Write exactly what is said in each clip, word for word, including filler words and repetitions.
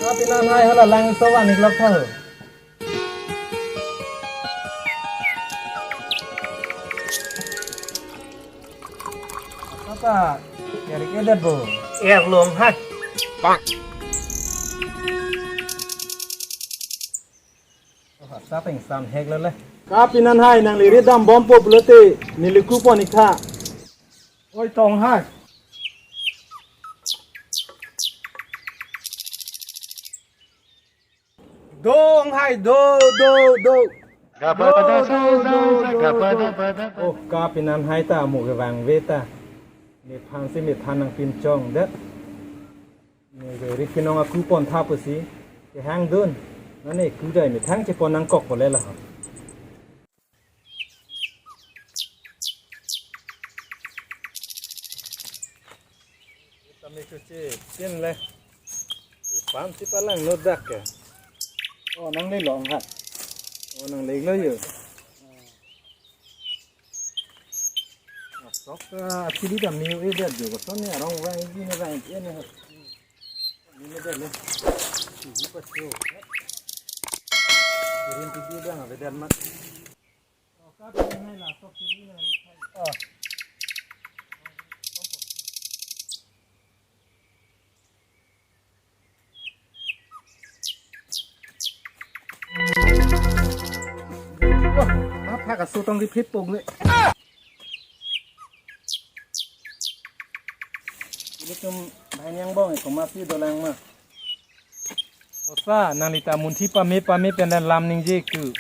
Kapinan hai hala lang so van iklok tha ho. Apa? Kari ke det bo. Er long hai. Pak. Oh, asa peng sam hek lele. Kapinan hai nangli rit dambom po pulote neli kupon ik tha. Oi tong hai. Do ong hai, do, do, do. Do, do, do, do, do. Oh, kapinan hai ta mo kevang ve ta. Nephan si methan nangpinchong det. Ne ke rit kenong akupon tha pusi kehang dun. Nane kudai methang chepon nangkok pole la. Kami kuchi tin le. Pan si palang no dak ke. Oh, nangle long ha. Oh, nangle lo yo. Sok, ah, chili dam ni e det jo. Koson ni arong vang ini vang ini. Ini det le. Ini pas yo. Kirim tu dia dang ave dan mat. Wah, apa kasu tong di phit pung ni? Ilitum bhai ni angbong, eh, komatsi dolang ma. Osa, nangli ta munthi pame pame pen lam ningje ku.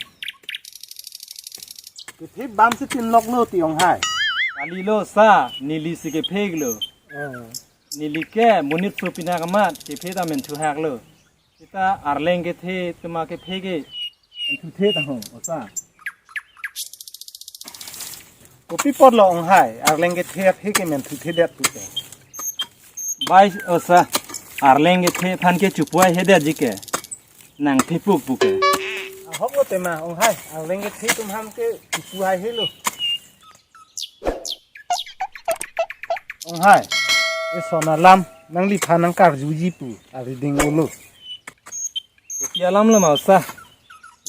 Kephe bam si tin lok lo ti ong hai. Kali lo sa, neli si kephe lo. Oh. Neli ke monit so pina kamat, kephe ta men thu hak lo. Sita arleng kethe atum akephe ke men thu the ta ho, osa. Kopi apot lo ong hai, arleng kethe aphe ke men thu the det pu ke. Bai osa, arleng kethe aphan ke chupuai he det ji ke. Nang thipuk pu ke. Ahok lo tema ong hai, arleng kethe atum aphan ke chupuai he lo. Ong hai, eson alam nangliphan nangkarjuji pu, ari ding ulo. Kopi alam lo ma osa,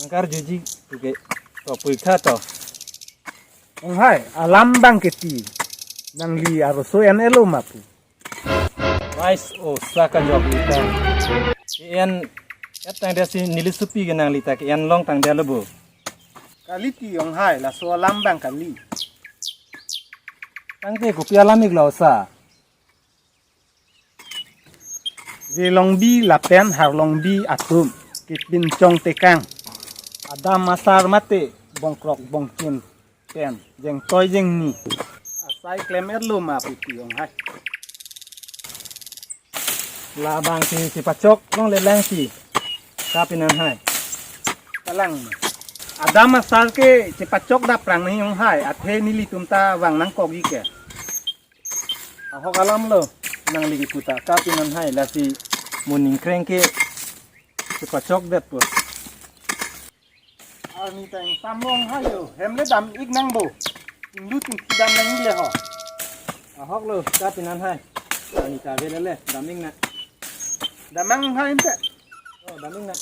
nangkarjuji pu ke, to pu ik tha to. Ong hai, alam bang keti, nangli aroso en elo ma pu. Bai osa kajok lita. Ke-en et tangdet si neli supi ke nangli ta ke-en long tangdet lo bo. Kali ti ong hai, laso alam bang kali. Tangte kopi alam ik lo osa. Velongbi lapen Harlongbi atum kepinchong tekang. Adam asar mate bongkrok bongchin pen jengtoi jengni asai klem et lo ma pu ti ong hai. Labang si, si pachok longle lang si. Kapinan hai. Kalang. Adam asar ke si pachok dap prang ni ong hai. Athe nelitum ta vang nangkok ji ke. Ahok alam lo, nangli ke kuta kapinan hai, lasi mo ningkreng ke si pachok det po. Arni teng tam long hai yo, hem le dam ik nang bo. Tinglu tingthi dam nang le ho. Ahok lo, kapinan hai. Arni ta ave le le, dam ik na. Dam nang hai inte. Oh, dam ik na.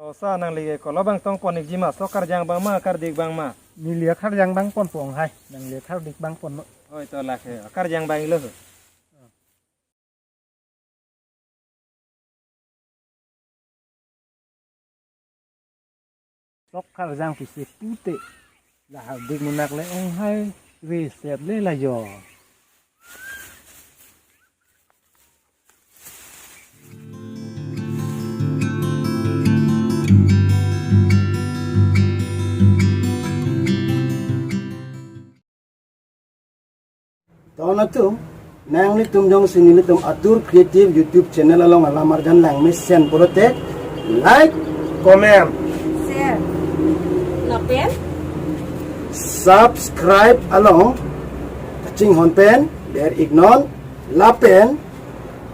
Osa nangli ke kolo bang tong pon ik ji ma, sok karjang bang ma, kardik bang ma. Neli akarjang bang pon po ong hai, nangli akardik bang pon lo. Oi to lake, karjang bang lo. Sok karjang pisi pute. La hardik munak le ong hai reset le la yo. Ton atum, nanglitum jongsi nelitum Atur Creative YouTube channel along alam arjan langmesen pulote, like, comment, share, lapen subscribe along kachinghon pen ber iknon lapen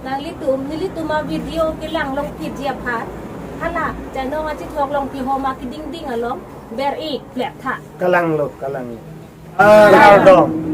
nanglitum, nelitum avideo kelang longphi ji aphan hala channel achithok longpi homa keding ding along ber ik plet tha. Kalang lo, kalang lo. Kardom.